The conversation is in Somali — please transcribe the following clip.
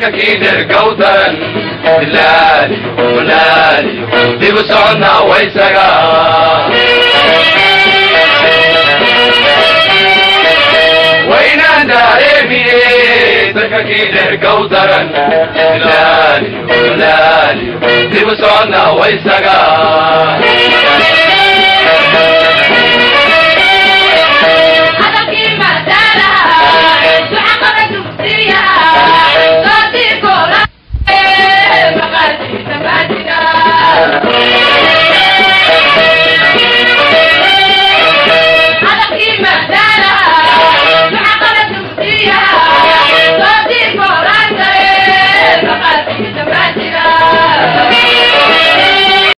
Dalka kii dhergow daran, dilaaliyo dulaaliyo dibu socodna waysaga. Waynaan daareemiye, dalka kii dhergow daran, dilaaliyo dulaaliyo dibu socodna waysaga.